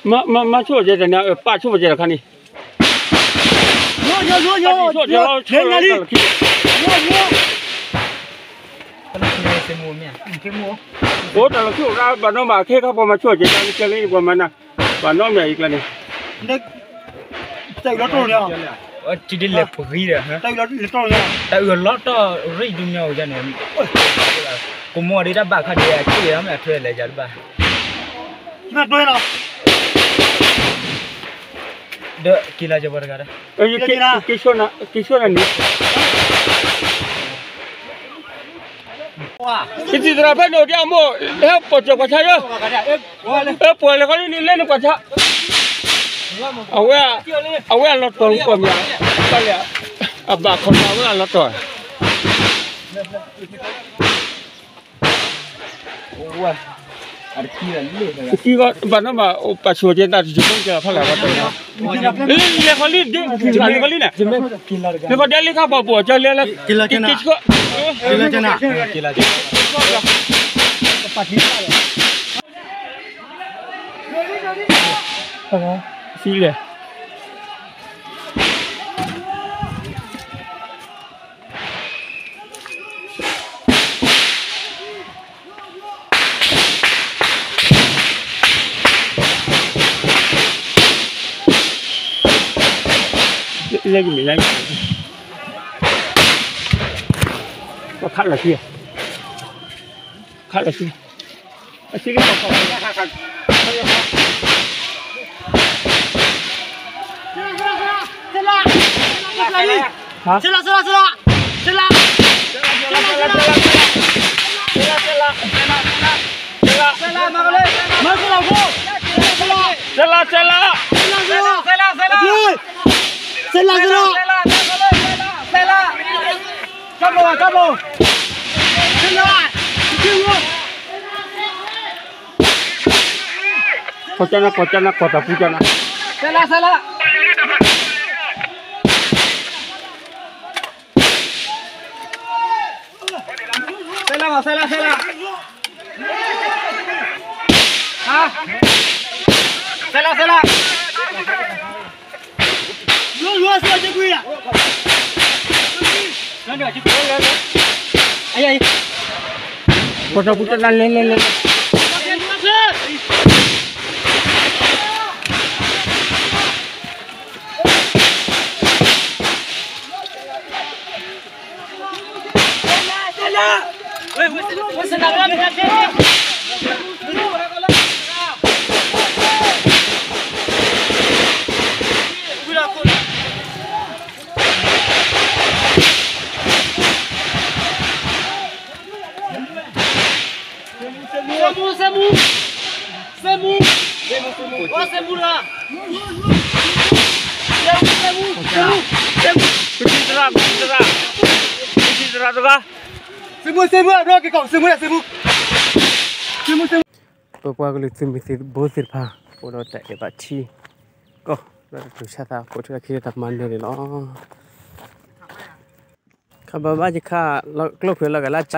မၤဆိၣ်ကဲတန့ၣ် ပာ်ဆိၣ်ကဲတခါန့ၣ်, ဆိၣ်ကဲလီၤဆိၣ်ကဲလီၤ, အိၣ်တၢ်လီၤဆိၣ်ရၣ် ဘၣ်နီၣ်ဘၣ်ခဲခါ ပှၤမၤဆိၣ်ကဲတၢ်လၢကဲလၢပှၤမၤနၢ်, ဘၣ်နီၣ်မ့ၢ်အံၤကျါန့ၣ်, တၢ်အုးလီၤတီၢ်န့ၣ်, တၢ်အုးလီၤတီၢ်ရ့ဒုးမ့ၢ်အီၤန့ၣ်, ကမိၣ်ဒ်တၢ်ဘၣ်ခါဒံး အက့ၢ်မ့ၢ်အထွဲလဲၤယၤတဘၣ်, ဒီးက့ၤလၢကပီၤတဂၤဒီး, က့ၤဆိၣ်နၤန့ၣ်, ကသံၣ်သရၣ်ဖဲန့ၣ်အိၣ်ဒံးအမိၢ်, ဟဲပိာ်စၢၤပှၤဆါယၢ, ဟဲပိာ်လဲၤဃီလၢန့ၣ်လၢန့ၣ်ပှၤဆါ, အဝဲ, အဝဲအလီၤတီၢ်လၢပှၤမ့ၢ်, အဘၣ်ခိးနၤအဝဲအလီၤတီၢ် ကသံၣ်ဘၣ်နီၣ်ဘၣ် ပာ်ဆိၣ်ကဲတၢ်တကဲဖးလၢ်ဘၣ်တၢ်, လဲၤဃီလံ, လဲၤဃီလံန့ၣ်, လဲၤဃီဒ်လံခါပှၤပိာ်ကၢလဲၤလၢ, က့ၤဆှၢ, သံလဲၣ် လဲၤကမ့ၢ်လဲၤ, ခးလီၤဆံ, ခးလီၤဆံ, အဆံကပီၤ, ဟါ, စဲလး, စဲလး, စဲလး, ကီၢ်ကၠီနၤ ကီၢ်ကၠီနၤ ကီၢ်တၢ်ပူၤကၠီနၤ, စဲလး, စဲလး, စဲလး, စဲလး, ဟါ, စဲလး, စဲလး. ကီၢ်တၢ်ပူၤကၠီနၤ လဲၤ လဲၤ လဲၤ လဲၤ. စဲမူ စဲမူ စဲမူ စဲမူလီၤ. ပထံၣ်သရၣ် ပထံၣ်သရၣ် ပထံၣ်သရၣ်တဂၤ, စဲမူ စဲမူ အဘျီက့ၤကီၢ် စဲမူ စဲမူ စဲမူ စဲမူ. ပပှၤကလုာ်သုးမုၢ်သံၣ်ဘိသ့ၣ်တဖၣ် အိၣ်ဒီးတၢ်အဲၣ်ဘၣ်ထံကီၢ် ဒီးတၢ်တူၢ်ဆါသး ပိာ်ထွဲခံတၢ်မၤနၢၤန့ၣ်လီၤ. ခါဘၣ်ဘၣ်ယခါ ကျိၣ်ဖျၢၣ်လီၤဂာ်လၢ